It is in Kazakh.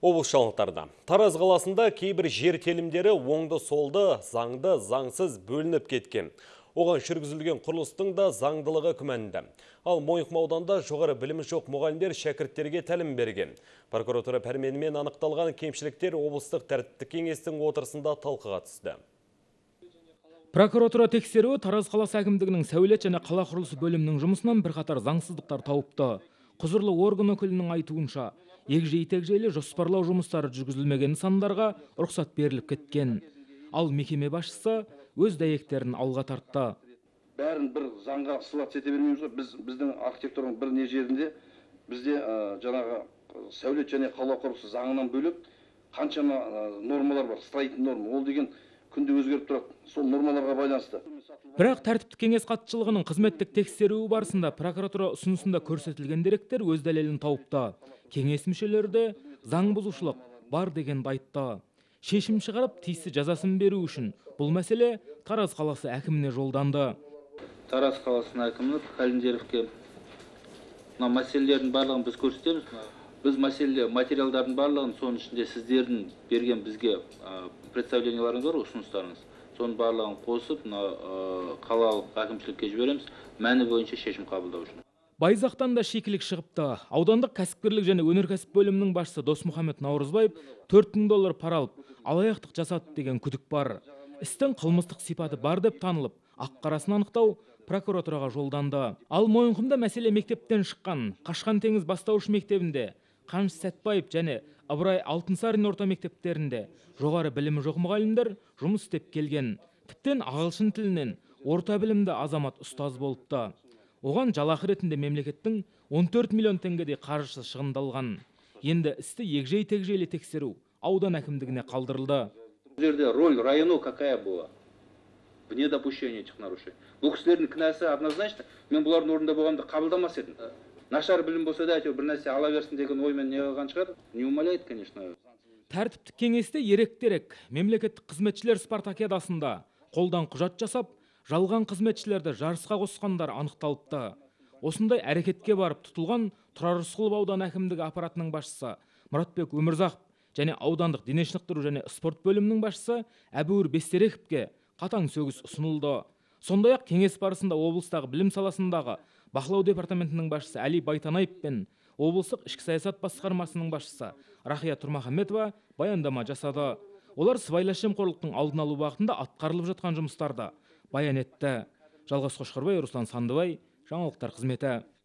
Облыс жаңалықтарында. Тараз қаласында кейбір жер телімдері оңды-солды, заңды, заңсыз бөлініп кеткен. Оған жүргізілген құрылыстың да заңдылығы күмәнді. Ал Мойынқұм ауданында жоғары білімі жоқ мұғалімдер шәкірттерге тәлім берген. Прокуратура пәрменімен анықталған кемшіліктер облыстық тәртіптік кеңестің отырысында талқыға түсті. Прокуратура тексеруі Тараз қаласы әкімдігінің сәулет және қала құрылысы бөлімінің жұмысынан бірқатар заңсыздықтар тауыпты. Құзырлы орган өкілінің айтуынша, егжей-тегжейлі жоспарлау жұмыстары жүргізілмеген нысандарға рұқсат беріліп кеткен. Ал мекеме басшысы өз дәйектерін алға тартты. Бәрін бір заңға ссылаться ете бермейміз ғой. Біздің архитектураның бір не жерінде бізде жаңағы сәулет және қала құрылысы заңынан бөлек қаншама нормалар бар, строительный норма. Ол деген күнде өзгеріп тұрады. Сол нормаларға байланысты. Бірақ тәртіптік кеңес хатшылығының қызметтік тексеруі барысында прокуратура ұсынысында көрсетілген деректер өз дәлелін тауыпты. Кеңес мүшелері де заң бұзушылық бар дегенді айтты. Шешім шығарып, тиісті жазасын беру үшін бұл мәселе Тараз қаласы әкіміне жолданды. Тараз қаласының әкімі Қалендеровке мына мәселелердің барлығын біз көрсетеміз. Біз мәселе материалдардың барлығын, соның ішінде сіздердің берген бізге представленияларыңыз бар, ұсыныстарыңыз, соның барлығын қосып, мына қалалық әкімшілікке жібереміз мәні бойынша шешім қабылдау үшін. Байзақтан да шикілік шығыпты. Аудандық кәсіпкерлік және өнеркәсіп бөлімінің басшысы Досмұхамед Наурызбаев 4000 доллар пара алып, алаяқтық жасады деген күдік бар. Істің қылмыстық сипаты бар деп танылып, ақ қарасын анықтау прокуратураға жолданды. Ал Мойынқұмда мәселе мектептен шыққан. Қашқан Теңіз бастауыш мектебінде, Қаныш Сәтбаев және Ыбырай Алтынсарин орта мектептерінде жоғары білімі жоқ мұғалімдер жұмыс істеп келген. Тіптен ағылшын тілінен орта білімді азамат ұстаз болыпты. Оған жалақы ретінде мемлекеттің 14 миллион теңгедей қаржысы шығындалған. Енді істі егжей-тегжейлі тексеру аудан әкімдігіне қалдырылды. Бұл жерде роль районо какая была в недопущении этих нарушений? Бұл кісілердің кінәсі однозначно. Мен бұлардың орнында болғанда қабылдамас едім. Нашар білім болса да, әйтеуір бір нәрсе ала берсін деген оймен не қылған шығар. Не умаляет, конечно. Тәртіптік кеңесте еректерек мемлекеттік қызметшілер спартакиадасында қолдан құжат жасап, жалған қызметшілерді жарысқа қосқандар анықталыпты. Осындай әрекетке барып тұтылған Тұрар Рысқұлов ауданы әкімдігі аппаратының басшысы Мұратбек Өмірзақов және аудандық дене шынықтыру және спорт бөлімінің басшысы Әбуір Бестерековке қатаң сөгіс ұсынылды. Сондай-ақ кеңес барысында облыстағы білім саласындағы бақылау департаментінің басшысы Әли Байтанаев пен облыстық ішкі саясат басқармасының басшысы Рахия Тұрмаханбетова баяндама жасады. Олар сыбайлас жемқорлықтың алдын алу бағытында атқарылып жатқан жұмыстарды баян етті. Жалғас Қошқарбай, Руслан Сандыбай, жаңалықтар қызметі.